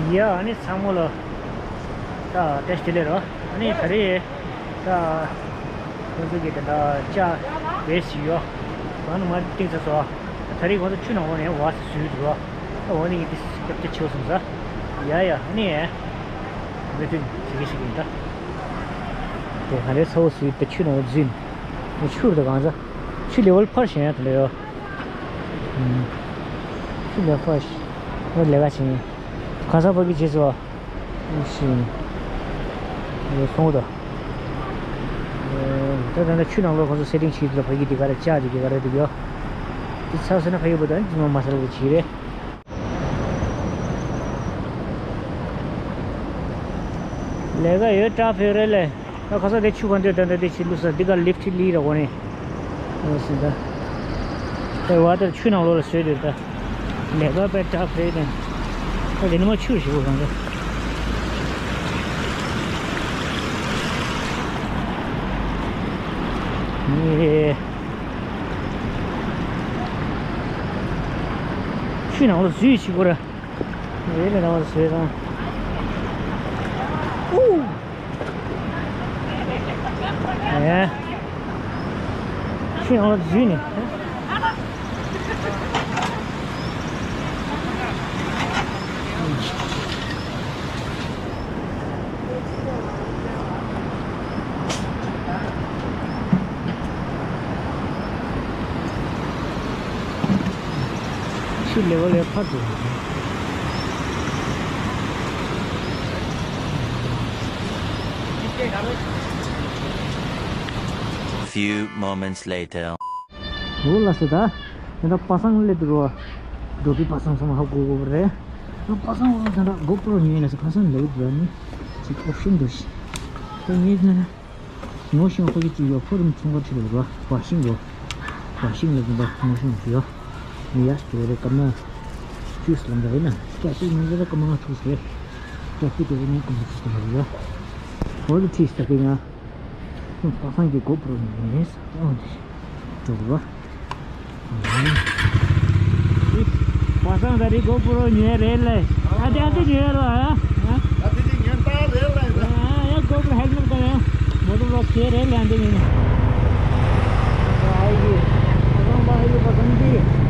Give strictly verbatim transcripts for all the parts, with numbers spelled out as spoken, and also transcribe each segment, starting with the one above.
ཡ། ཨ་ནི་ཚང་མ་ལ་ད་བཀྲ་ཤིས་བདེ་ལེགས་རོ། ཨ་ནི་ད་རེས་ད་ཁོང་ཚོ་གི་ད་ལྟ་ལྕགས་བེ་སི་ཡོད། གང་ནས་མར་བཏིང་ཚར་སོང་། ད་རེས་ཁོང་ཚོ་ཆུ་ནང་ལོགས་ནས་བར་སི་བཟོས་འདུག་རོ། ད་འོ་ནི་ངས་འདི་སྐྱབས་བཅོལ་ཆེ་བ་སོང་ས། ཡ་ཡ། ཨ་ནི་མི་མཐུན་ཟེར་གི་ཞིག་ཡིན་ད། དེ་ག་རེ་ཚ་བོ་བཟོས་ད་ཆུ་ནང་ལོགས་འཛུལ་ནས་ཆུ་རུ་ད་གང་ཚ་ཆུ་ལེ་ཝལ་ཕར་ཞེན་ཡ་དེ་འདྲ་ཡོད། ཆུ་ལེ་ཝལ་ཕར་ཞེན་ལས་ཀ་བྱེད་ཡིན། གང་ས་ཕ་གི་རྗེས་སུ་བ། ཤིང་། སོང་དང་། ད་ད་ད་ཆུ་ནང་ལོགས་ཁོང་ཚོ་སེ་ཊིང་བྱེད་དུས་ལ་ཕ་གི་དེ་ག་རེ་ལྕགས་དེ་ག་རེ་དེ་ཡོད། དེ་ཚ་སོང་ན་ཕ་གི་བུ་དང་ཙི་མ་མ་ས་ལ་དེ་བྱེད་རེད། ལས་ཀ་ཡོད་ཏྲ་ཕེ་རེད་ལེ། ད་ཁ་ས་དེ་ཆུ་གང་འདོད་ད་ད་དེ་ཆི་ལུ་ས་འདི་ག་ལིཕ་ཊི་ལི་ར་གོ་ནི། ཨོ་སི་ད། དེ་བ་དེར་ཆུ་ནང་ལོགས་ལ་བཟོས་དེ་ད། ལས་ཀ་པའི་ཏྲ་ཕེ་དེ། ད་དེ་ནི་མ་ཆུ་ཞིག་གོ་གང་ག་ནི། ཆུ་ནང་ལོགས་བཟོས་ཞིག་གོ་ར། རེད་ལ་ར་བ་བཟོས་དང་། ཨུ། ཨེ། ཆུ་ཡང་ལ་འཛུལ་ནས། ཆུ་ལེ་ཝལ་ལས་ཕར་འགྲོ། Few moments later. འོ་ལགས་སོ་ད། དེ་འདྲ་པ་སངས་སླེབས་འདུག་རོ། འགྲོ་པའི་པ་སངས་སོང་ཧ་གོ་གོ་རེད། པ་སངས་འོ་དེ་འདྲ་གོ་པྲོ་ཉོས་ལ་སོ་པ་སངས་ལེབ་འདུག་ནི། ཅིག་ཨོབ་ཤན་འདུག་ཤི། དེ་ངས་ན། ངོ་ཤེས་པ་ཁོ་གི་ཅིག་ཡོད། ཕོ་རིམ་ཚོང་ཁང་ཁྲིད་ལ་རོ། བ་ཤིང་རོ། བ་ཤིང་ལ་དེ་འདྲ་ངོ་ཤེས་པ་ཡོད། ངས་ཡར་ཅིག་རེད་སྐར་མ། ཅུས་ལ་འདྲ་ཡིན་ན། སྐྱ་སེར་ཉིན་རེ་སྐར་མ་ལྔ་དྲུག་རེད། སྐྱ་སེར་དེ་རིང་སྐར་མ་དྲུག་ཙམ་རེད་ཡ། འོ་དེ་ཁྲིད་ས་གི་ང་། པ་སངས་ཀྱི་གོ་པྲོ་ཉོས་ས་ཨོ་དེ། འགྲོ་གི་རོ། པ་སངས་ད་རེས་གོ་པྲོ་ཉོས་རེད་ལེ། ཨ་ཅག་ཨ་ཅག་ཉོས་རོ་ཨ། ཨ་ཅག་ཉོས་ད་རེད་ལེ། ཨ་ཡ་གོ་པྲོ་ཧེལ་མེཊ་ག་ཡ། མོ་ཏོ་བློག་ཁྱེར་རེད་ལེ་འདི་ཡིན། ཨ་ཡི། ཨ་ཁང་པ་ཨ་ཡི་པ་ཀམ་པི།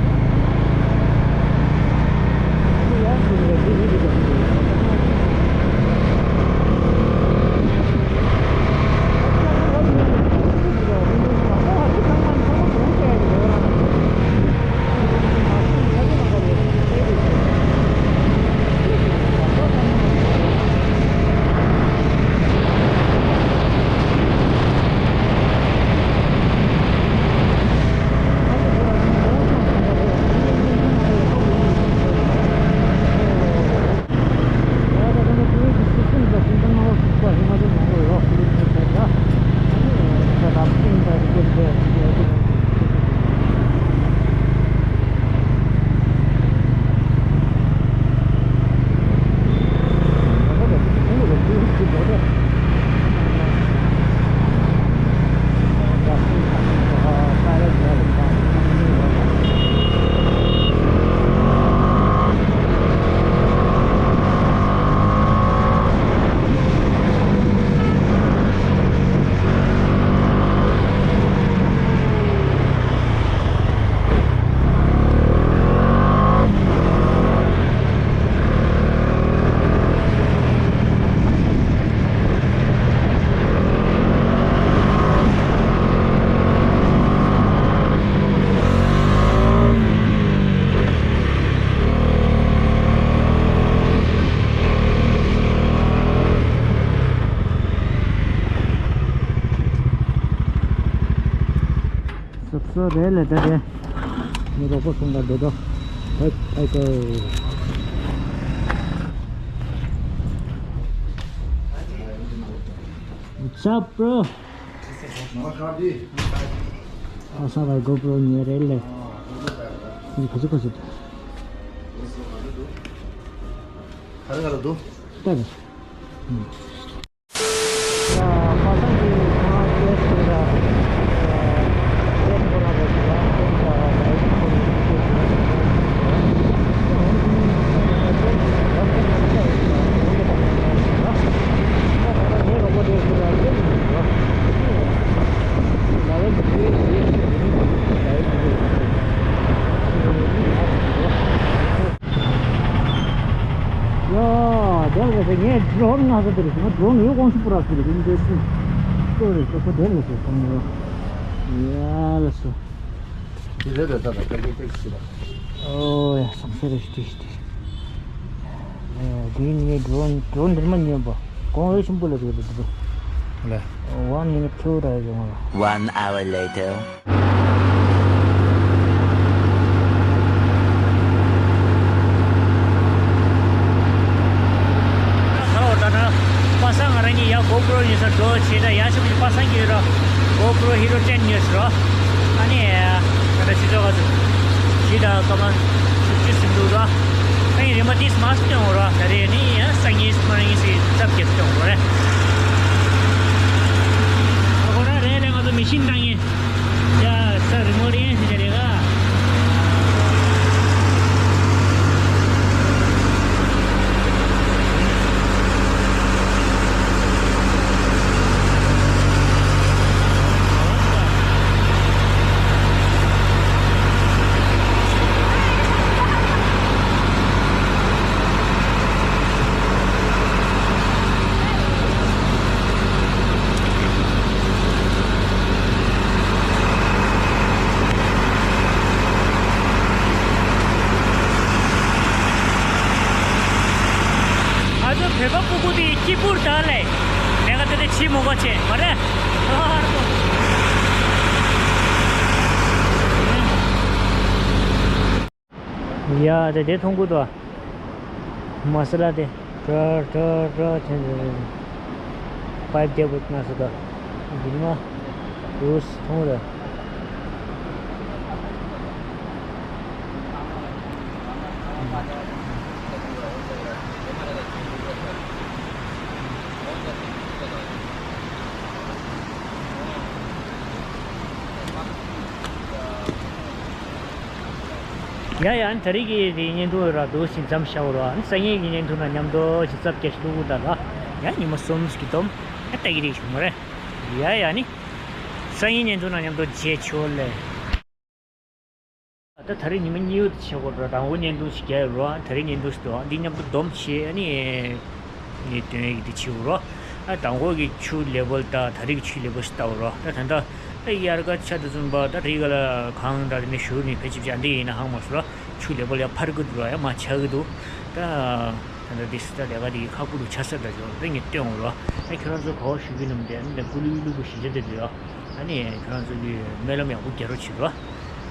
སོབ་སོ་རེད་ལེ་ད་དེ། ངའི་རོགས་པོ་སོང་ད་འགྲོ་དོ། ཧེ་ཧེ་ཀོ། What's up, bro? ཨ་ས་བར་གོ་པྲོ་ཉོས་རེད་ལེ། འདི་ག་ཚོད་ག་ཚོད། ག་རེ་ག་རེ་འདུག་ད་རེད། ངས་ཌོ་རོན་ང་ཚོ་དེར་ང་ཌོ་རོན་ཡོད་དགོངས་ཞུ་པུ་ར་སུ་རེད་འདི་སུ་ཏོ་རེད་ཏོ་ཁོ་དེ་ལ་སོ་ཁོང་ཡོད་ཡ་ལ་སོ། དེ་ལས་རེད་ད་ད་ད་གེ་ཏེག་སི་ལ། ཨོ་ཡ་སང་ཤེ་རེ་ཤི་ཏི་ཤི་ཏི་ཤི། དེ་ནས་ཌོ་རོན་ཌོ་རོན་འདིར་མ་ཉོས་པ་གོང་རེ་ཆེན་པོ་ལ་རེད་འདུག་ལ། One minute two ར་ཡོང་ལ། One hour later. ད་ག་རེ་ད་ན་པ་སངས་ང་རང་གཉིས་ཡ་གོ་པྲོ་ཉོས་ས་འགྲོ་བྱས་ད་ཡ་ཤམ་གྱི་པ་སངས་ཀྱི་ར་གོ་པྲོ་ཧི་རོ་ཊེན་ཉོས་ས་ར། ཨ་ནི་ད་ད་ཆུ་ཚོད་ག་ཚོད་བཞི་དང་སྐར་མ་བཅུ་ཟིན་འདུག་ར། ཨ་ནི་རིམ་པ་ཏིས་མ་སྟོན་འོ་ར་ད་རེ་ནི་ཡ་སང་ཉིན་སི་མ་རང་ཉིན་སི་ཚབ་ཀྱི་སྟོན་འོ་ར། ཨ་ཁོ་ར་རེད་ལས་ང་ཚོ་མི་ཤིན་བཏང་ཡིན། ཡ་ས་རི་མོ་རེ་ཡིན་ཟེར་རེད་ག། ཨ་ཚོ་བོད་པ་སྤུ་གུ་དེ་སྐྱིད་པོར་ད་ལས་ལས་ཀ་དེ་དེ་བྱེད་མོ་ག་བྱེད་མ་རེད། ཡ་དེ་དེ་མཐོང་གི་འདུག་མ་ས་ལ་དེ་ཏྲ་ཏྲ་ཏྲ་བྱས་ནས་པའིབ་རྒྱབ་པ་ན་ས་དང་འདི་མ་རུས་མཐོང་ར། ཡ་ཡ་ཨ་ནི་ད་རེས་ཀྱི་དེ་བརྙན་ཐུང་ར་འདུག་སེ་མཚམས་བཞག་རོགས། ཨ་ནི་སང་ཉིན་གྱི་བརྙན་ཐུང་ན་མཉམ་དུ་ཞིག་ཙབ་རྒྱ་ཞིག་བླུག་གི་ད་ལ་ཡ་ཉི་མ་གསུམ་གྱི་སྡོམ་ཨ་ལྟ་གི་རེད་བྱུང་མ་རེད། ཡ་ཡ་ཨ་ནི་སང་ཉིན་བརྙན་ཐུང་ན་མཉམ་དུ་མཇལ་ཆོག་ལེ། ད་ད་རེས་ཉི་མ་གཉིས་པ་དེ་བྱེད་དགོས་ར། དང་པོ་བརྙན་ཐུང་ཞིག་རྒྱག་ཡོད་ར། ད་རེས་བརྙན་ཐུང་ཞིག་འདུག་འདི་མཉམ་དུ་སྡོམ་བྱས་ཨ་ནི། ངས་སྟོན་ཡག་འདི་བྱེད་འོ་རོ། ཨ་དང་པོ་གི་ཆུ་ལེ་བལ་དང་ད་རེས་ཀྱི་ཆུ་ལེ་བལ་ཞིག་ལྟ་འོ་རོ། ད་ད་ལྟ་ཨ་དབྱར་ཁ་ཆ་དུ་ཙུམ་པ་ད་རེས་ག་ལ་གང་ད་དེ་ནས་ཞུ་ནས་ཕེབས་ཅིབ་ཅིག་འདི་ཡིན་ན་ཧང་མ་སོ་རོ། ཆུ་ལེ་བལ་ཡ་འཕར་གི་འདུག་རོ། ཡ་མ་ཆག་གི་འདུག་ད་ད་ལྟ་འདི་སི་ད་ལས་ཀ་འདི་ཁག་པོ་འདུག་ཆ་ས་ད་ཅོ་ད་ངས་སྟོན་འོ་རོ། ཨ་ཁྱོད་རང་ཚོ་ག་བ་ཞུ་གི་ནམ་དེ་ཨ་ནི་ད་ཀུ་ལུ་ལུ་གུ་ཞིག་ཆ་དེ་འདུག་ཡ། ཨ་ནི་ཁྱོད་རང་ཚོ་གི་སྨོན་ལམ་ཡག་པོ་རྒྱག་རོགས་བྱེད་རོགས།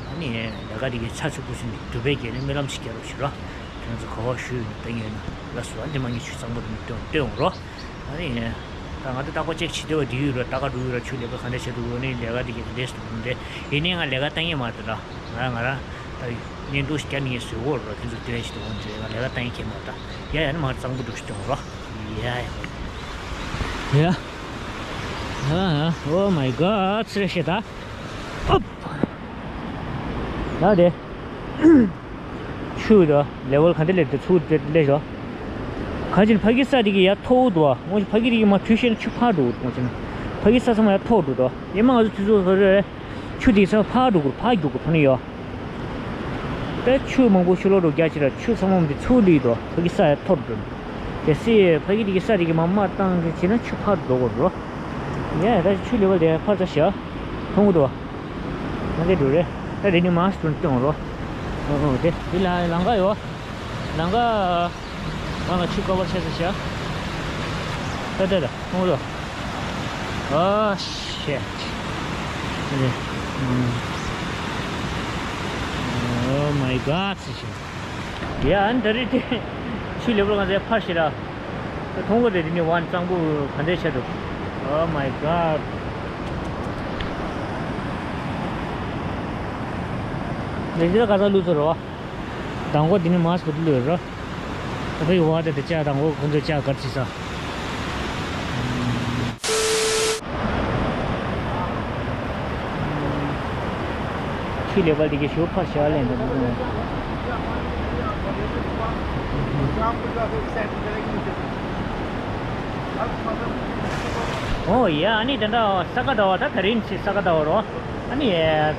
ཨ་ནི་ལས་ཀ་འདི་གའི་ཚགས་ཚུད་པོ་བྱུང་ནས་འགྲུབ་པའི་རྒྱལ་ནས་སྨོན་ལམ་ཞིག་རྒྱག་རོགས་བྱེད་རོགས། ཁྱོད་ཚོ་ག་བ་ཞུས་ཡོད་ན་ལྟ་ཡོད་ན་ལ་སོ་ཨ་འདི་མ་ངས་ཆུ་གཙང་པོ་འདི་ནས་སྟོན་སྟོན་འོང་རོགས། ཨ་ནི་ད་ང་ཚོ་རྟག་པར་ཅེག་བྱེད་འདོད་པ་འདི་ཡོད་རོགས། ལྟ་ག་འགྲོ་ཡོད་རོགས། ཆུ་ལེ་བལ་ག་འདྲ་བྱེད་འདུག་ཨ་ནི་ལས་ཀ་འདི་གའི་ག་འདྲས་སུ་འགྲོ་འདྲས་ཡིན་ནའི་ང་ལས་ཀ་ལྟ་ངེས་མ་རེད་ད། ང་ང་རང་ད་བརྙན་ཐུང་ཞིག་བརྒྱབ་ནས་ངས་བཟོས་གོ་རོགས། ཁྱོད་ཚོ་སྟོན་ཞིག་འོང་འདྲས་ང་ལས་ཀ་ལྟ་ངེས་ཁྱེད་མ་རེད་ད། ཡ་ཡ་ནི་མ་གཙང་པོ་འགྲོ་ཞིག་སྟོན་རོགས། ཡ་ཡ། ཡ། ཨ་ཨ། Oh my god ཚེ་རིང་ཤེས་ད། ཨོབ། ད་དེ། ཆུ་དང་ལེ་བལ་ག་འདྲ་སླེབས་དེ་ཚུར་དེ་སླེབས་ཤོག་གང་ཅི་ཕ་གི་ས་དེ་གི་ཡ་མཐོ་བོ་འདུག་ཨ། ངོ་ཕ་གི་དེ་གི་མ་དུས་ཤེས་ན་ཆུ་ཕར་འགྲོ་གི་འདུག་ངོ་ཅི་ཕ་གི་ས་ཚང་མ་ཡ་མཐོ་འགྲོ་འདུག་ཡེ་མ་ང་ཚོ་དུས་ཚོད་ཧོ་རེ་རེ། ཆུ་དེ་ས་ཕར་འགྲོ་དགོས་ཕར་རྒྱུག་དགོས་ཕ་ནི་ཡོད། ད་ཆུ་མང་པོ་ཆུ་ལོག་འགྲོ་རྒྱ་ཆེ་ར་ཆུ་ཚང་མ་དེ་ཚུར་ལུས་དོ་ཕ་གི་ས་ཡ་མཐོར་འགྲོ། གལ་སྲིད་ཕ་གི་དེ་གི་ས་དེ་གི་མ་མར་བཏང་གི་བྱེད་ན་ཆུ་ཕར་འགྲོ་དགོས་རོ། ཡ་ད་ཆུ་ལེ་བལ་དེ་ཕར་ཚ་ཤ་མཐོང་གི་འདུག་བ། ང་དེ་འགྲོ་རེད། ད་དེ་ནི་མ་སུ་སྟོན་འོང་རོ། ཨོ་ཨོ་དེ་དེ་ལ་ལམ་ཁ་ཡོད། ལམ་ཁ། ང་ལ་ཆུ་ཀ་བར་ཆ་ཚ་ཤ། ད་ད་ད། ཁོང་ཚོ། Oh shit. Oh my god ཟེར་བཞིན། ཡ་ཨ་ནི་ད་རེས་དེ་ཆུ་ལེ་བལ་ང་ཚོའི་ཕར་ཞེ་ར། ད་མཐོང་གོ་དེ་དེ་ནི་ཝན་གཙང་པོ་ག་འདྲའི་ཆེ་འདུག Oh my god. ལེ་འདི་ལ་ག་ས་ལུས་ཚོ་རོ། དང་པོ་དེ་ནི་མ་སུ་ལུས་རོ། ད་ཕའི་ཝ་དེ་དེ་ལྕགས་དང་འོ་ཁོང་ཚོས་ལྕགས་གར་བྱེད་ས། ཆུ་ལེ་བལ་དེ་གའི་ཞོ་ཕར་ཞལ་ལེན་འདུག་ཨོ་ཡ་ཨ་ནི་དེ་འདྲ་ས་ག་ཟླ་བ་ད་ད་རིང་ཚེ་ས་ག་ཟླ་བ་རོ། ཨ་ནི་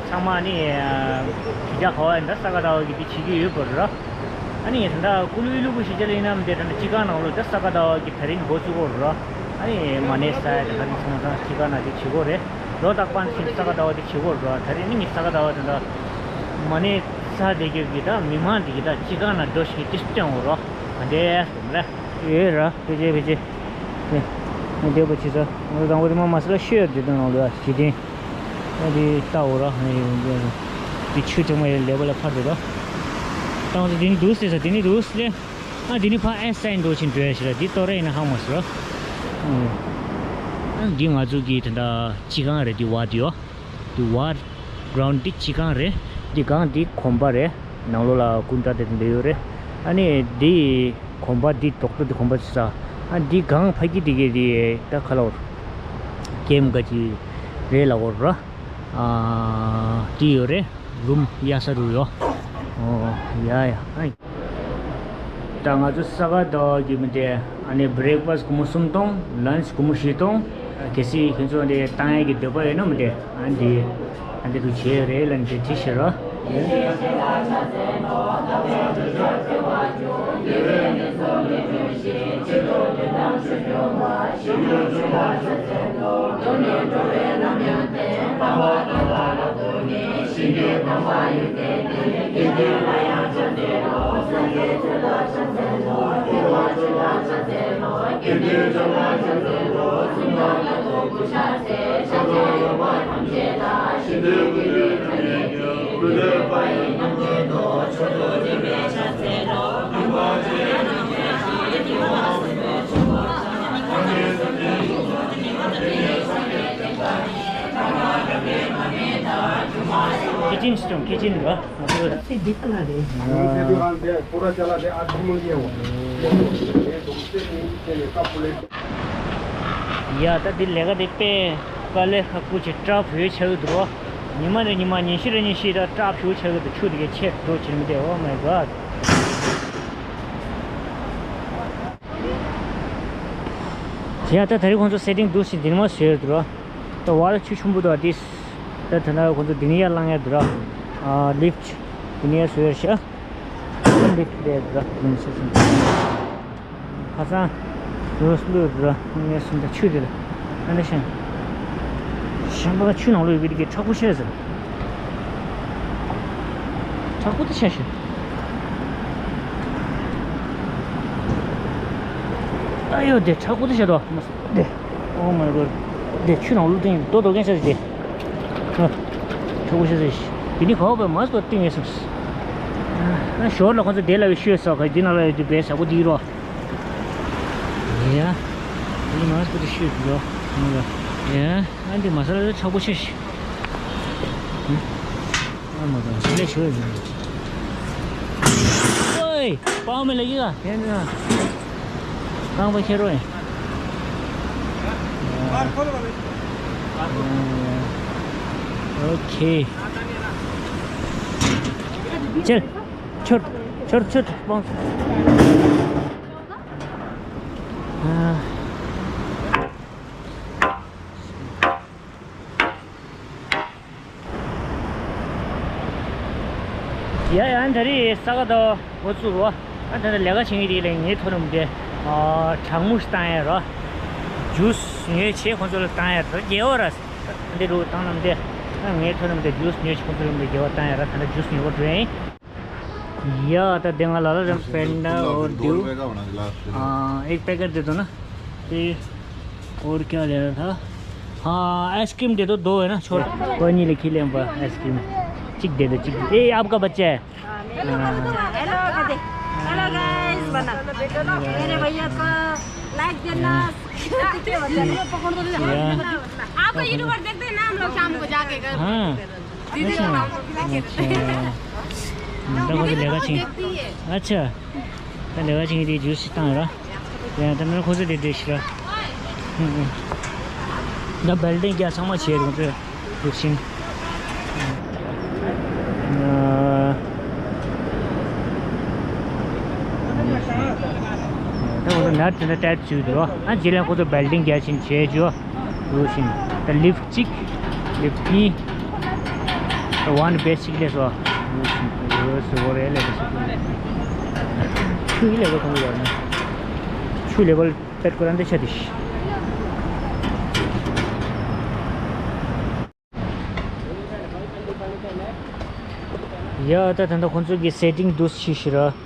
ཚང་མ་ཨ་ནི་ཇི་ཇ་ཧོ་ཨ་ནི་ད་ས་ག་ཟླ་བ་གི་དེ་བྱེད་ཀྱི་ཡོད་པ་རོ། ཨ་ནི་ད་ལྟ་ཀུ་ལུ་ཀུ་ལུ་ཞིག་ཅི་ལ་ཡིན་ནམ་དེ་ད་ལྟ་སྤྱི་ཁང་ནང་ལོགས་ད་ས་ག་ཟླ་བ་གི་དེ་རིང་འགོ་བཙུགས་ཀྱི་ཡོད་རེད། ཨ་ནི་མ་ཎི་བསགས་ཡ་དེ་ག་རེ་ཚང་མ་སྤྱི་ཁང་ནང་དེ་བྱེད་ཀྱི་ཡོད་རེད། ལོ་རྟག་པར་ཕྱིན་ས་ག་ཟླ་བ་དེ་བྱེད་ཀྱི་ཡོད་རེད། དེ་རིང་ནི་ས་ག་ཟླ་བ་དེ་འདྲ་མ་ཎི་བསགས་བསྡད་རྒྱུ་གི་ད་མི་མང་དེ་གི་ད་སྤྱི་ཁང་ནང་འགྲོ་ཞིག་དེ་སྟོན་འོང་རོགས། ཨ་འདྲས་སོང་རེད། ཡོད་ར་ཕལ་ཆེར་ཕལ་ཆེར། ནས་ནས་བསྡད་པ་བྱེད་ས་ང་ཚོ་དང་པོ་དེ་མ་མ་ཟེར་ལ་ཤོད་ཡོད་དེ་དོན་ནང་ལོ་ཡ་ཞི་བདེ། ཨ་དེ་ལྟ་འོ་ར་ཧ་ཡོད་འདི་ཆུ་དྲི་མ་ཡོད་ལས་པ་ལ་ཕར་འགྲོ་ར། ད་ང་ཚོ་དེ་ནི་འདུག་ཟེར་ས་དེ་ནི་འདུག་ཟེར་ལེ། ཨ་དེ་ནི་ཕ་ཨེ་སའིན་འགྲོ་ཕྱིན་འགྲོ་ཡ་ཞིག་ར་འདི་ལྟོ་ར་ཡིན་ན་ཧང་མ་ཟེར་ར། ཨ་འདི་ང་ཚོ་གི་དེ་འདྲ་སྤྱི་ཁང་རེད་འདི་བ་འདི་ཡོ། དུ་ཝར་གྷ་རའུན་ཌི་འདི་སྤྱི་ཁང་རེད། འདི་སྒང་འདི་གོམ་པ་རེད། ནང་ལོགས་ལ་སྐུ་འདྲ་དེ་འདྲ་ཡོད་རེད། ཨ་ནི་འདི་གོམ་པ་འདི་རྡོག་ཏོ་འདི་གོམ་པ་ཆེ་ས། ཨ་འདི་སྒང་ཕ་གི་འདི་གའི་འདི་ད་ཁ་ལོར་ཀེམ་ག་ཅི་རེད་ལ་འོར་ར། ཨ་འདི་ཡོད་རེད། རུམ་གཡར་ས་རུ་ཡོད། ཨོ་ཡ་ཡ་ཨ། ད་ང་ཚོ་ས་ག་ཟླ་བ་གི་མི་དེ་ཨ་ནི་བྷི་རེག་ཕ་སི་སྒོར་མོ་སུམ་སྟོང་། ལན་ཆི་སྒོར་མོ་བཞི་སྟོང་། གལ་སྲིད་ཁྱེད་ཚོ་འདི་བཏང་ཡས་ཀྱི་འདོད་པ་ཡོད་ན་མི་དེ་ཨ་འདི་ཨ་འདི་རུ་བྱས་རེད་ལ་འདི་དྲི་ཤེས་རོགས། ཁི་ཅིན་སི་ཀི་ཅིན་ར། ཡ་ད་འདི་ལས་ཀ་འདི་དཔེ་དཀའ་ལས་ཁག་པོ་ཅིག་སྐྲག་བུ་ཆགས་ཀྱི་འདུག་ཉི་མ་རེ་ཉི་མ་ཉིན་ཤས་རེ་ཉིན་ཤས་ད་སྐྲག་བུ་ཆགས་ཀྱི་འདུག་ཆུ་དེ་གའི་ཆེར་འགྲོ་བྱེད་མི་འདུག Oh my God། ཡ་ད་ད་རེས་ཁོང་ཚོ་སེ་ཊིང་འདུག་ཟེར་འདི་ནས་མར་བཟོས་ཡོད་འདུག་ར། ད་བར་ཆུ་ཆེན་པོ་འདུག་ཨ་དེ། ད་ད་ན་ཁོང་ཚོ་འདི་ནས་ཡར་ལངས་ཡ་འདུག་ར། ཨ་ལིཕ་ཊི་འདི་ནས་ཡར་བཟོས་ཡོད་ཤག་ལིཕ་ཊི་རེད་འདུག་ར། འདི་ནས་བཟོས་སོང་། ཁ་སང་རོ་སློག་འདུག་ར། ངས་སུམ་ད་ཆུ་དེ་ལ་ཨ་ནི་ཤང་། ཤང་པ་ཆུ་ནང་ལོགས་ཡོད་པའི་དེ་གའི་མཁྲེགས་པོ་ཤེས་ཟེར། མཁྲེགས་པོ་དེ་ཤ་ཤ། ཨ་ཡོ་དེ་མཁྲེགས་པོ་དེ་ཤ་དོ། དེ། Oh my God། དེ་ཆུ་ནང་ལོགས་སྟེང་རྡོ་རྡོ་མཁན་ཤ་ཤ་དེ། ཨ། མཁྲེགས་པོ་ཤ་ཤ་ཤ། དེ་ནི་ག་བ་བས་མ་སོ་སྟེང་ངེས་སམ། ཨ་ཞོར་ལ་ཁོང་ཚོ་དེ་ལ་བའི་ཤོད་ས་ག་དེ་ནང་ལ་ཡོད་དུས་བས་ཟ་གོ་དེ་རོ། ཡ། དེ་མ་སོ་དེ་ཤོད་དུ་རོ། ཡ། ཨ་འདི་མ་ས་ལ་མཁྲེགས་པོ་ཤ་ཤ། ཨ་མ་དང་དེ་ལས་ཤོད་ཡིན། ཨོའི། པའོ་མེ་ལ་ཡི་ག་ཧེ་ན། རྐང་པ་ཁྱེར་རོ་ཡིན། ཨོ་ཁེ། ཁྱེར། ཁྱེར། ཁྱེར། ཁྱེར། ཁྱེར། ཨ། ཡ་ཡ་ད་རེས་ས་ག་ཟླ་བ་འགོ་བཙུགས་རོ། ཨ་ད་ལྟ་ལས་ཀ་བྱེད་མཁན་དེ་ལས་ངའི་མཐོ་རིམ་དེ་ཨ་གྲང་མོ་ཞིག་བཏང་ཡ་རོ། ཇུས་ཉོས་བྱས་ཁོང་ཚོ་ལ་བཏང་ཡ་རོ། རྒྱལ་བ་ར། འདི་རུ་བཏང་ནམ་དེ་ཨ་ངའི་མཐོ་རིམ་དེ་ཇུས་ཉོས་བྱས་ཁོང་ཚོ་ལ་རྒྱལ་བ་བཏང་ཡ་ར། ད་ལྟ་ཇུས་ཉོ་ག་འགྲོ་ཡིན། ཡ་ད་དེ་ང་ལ་ལ་རམ་པེན་ཌ་ཨོར་དུ། ཨ་ཨེག་པེ་ཀེཊ་དེ་དོ་ན། དེ། और क्या लेना था? हाँ, आइसक्रीम दे दो, दो है ना, छोटा। कोई नहीं, लिखी ले हम पर आइसक्रीम। चिक दे दो, चिक। ए, आपका बच्चा है। हेलो कर दे। हेलो गाइस बना। मेरे भैया को लाइक देना। आपको यूट्यूबर देखते हैं ना हम लोग शाम को जाके घर। हाँ। दीदी को। अच्छा। देखती है। अच्छा। ད་ལེ་བ་ཅིག་དེ་ཇུས་ཞིག་བཏང་ཡོད་ར། ཡང་ད་ནང་ཁོ་ཚོ་དེ་འདྲ་ཞིག་ར། ད་བེལ་ཌིང་རྒྱ་ཚང་མ་བྱས་རུང་ཚོ་ལུགས་ཤིང་། ད་ཁོ་ཚོ་ནར་དེ་འདྲ་ཏའིབ་བྱས་འདུག་ར། ཨ་རྗེས་ལ་ཁོ་ཚོ་བེལ་ཌིང་རྒྱ་ཆེན་བྱས་རྒྱུ་ལུགས་ཤིང་། ད་ལིཕ་གཅིག་ལིཕ་གཉིས། ད་ཝན་བེ་སིག་ལས་སོ། ལུགས་ཤིང་། ཡོད་སོ་རེ་ལས་སོ། ཆུ་ཡི་ལེ་བལ་གོང་ཡོད་ནི། ཆུ་ལེ་བལ་པེད་ཀོ་ར་འདི་ཆ་དེ་ཤི། ཡ་ད་ད་ད་ཁོང་ཚོ་གི་སེ་ཊིང་འདུག་ཤི་ཤི་ར།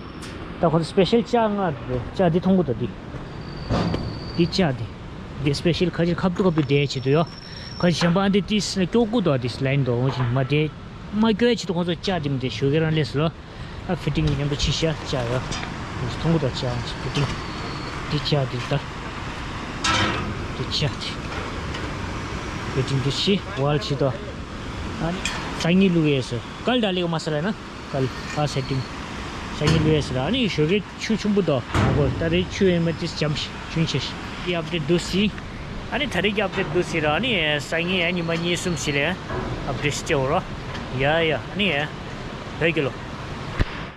ད་ཁོང་ཚོ་སི་པེ་ཤལ་ལྕགས་ང་འདུག་ལྕགས་འདི་མཐོང་གི་འདུག་འདི། འདི་ལྕགས་འདི། འདི་སི་པེ་ཤལ་ཁ་ཆེ་ཁབ་ཏུ་ཁབ་ཏུ་བསྡད་ཆེད་དུ་ཡོད། ཁ་ཆེ་གཞན་པ་འདི་ཏིས་སྐྱོ་གུ་དོ་ཏིས་ལན་དོ་འོང་ཞིང་མ་བསྡད། མ་སྐྱོ་ཡ་ཆེད་དུ་ཁོང་ཚོ་ལྕགས་འདི་མི་བསྡད་ཞོ་གི་རང་ལས་སུ་ལོ། ཨ་ཕི་ཊིང་མཉམ་དུ་ཕྱི་ཤ་ལྕགས་ཡོད། འདི་མཐོང་གུ་དོ་ལྕགས་ཕི་ཊིང་། འདི་ལྕགས་འདི་ད། འདི་ལྕགས་འདི། ཕི་ཊིང་འདི་ཕྱི་ཝལ་ཕྱི་དོ། ཨ་ནི་སང་ཉིན་བླུག་ཡས་སུ་གལ་ད་ལེགས་མ་ས་ལ་ན། གལ་ཨ་སེ་ཊིང་། སང་ཉིན་བླུག་ཡས་སུ་ར་ཨ་ནི་ཞོ་གི་ཆུ་ཆུན་པོ་དོ་མ་གོ་ད་རེ་ཆུ་ཡོད་མ་ཏིས་འཇམ་ཞིག་ཆུན་ཆེ་ཞིག་ཡ་ཨབ་ཌེཊ་འདུག་སི། ཨ་ནི་ད་རེས་ཀྱི་ཨབ་ཌེཊ་འདུག་སི་ར་ཨ་ནི་སང་ཉིན་ཡ་ཉི་མ་གཉིས་གསུམ་ཞིག་ལས་ཨབ་ཌེཊ་སྐྱེ་འོ་རོ། ཡ་ཡ་ཨ་ནི་ཡ་བོད་ཀྱི་ལོ།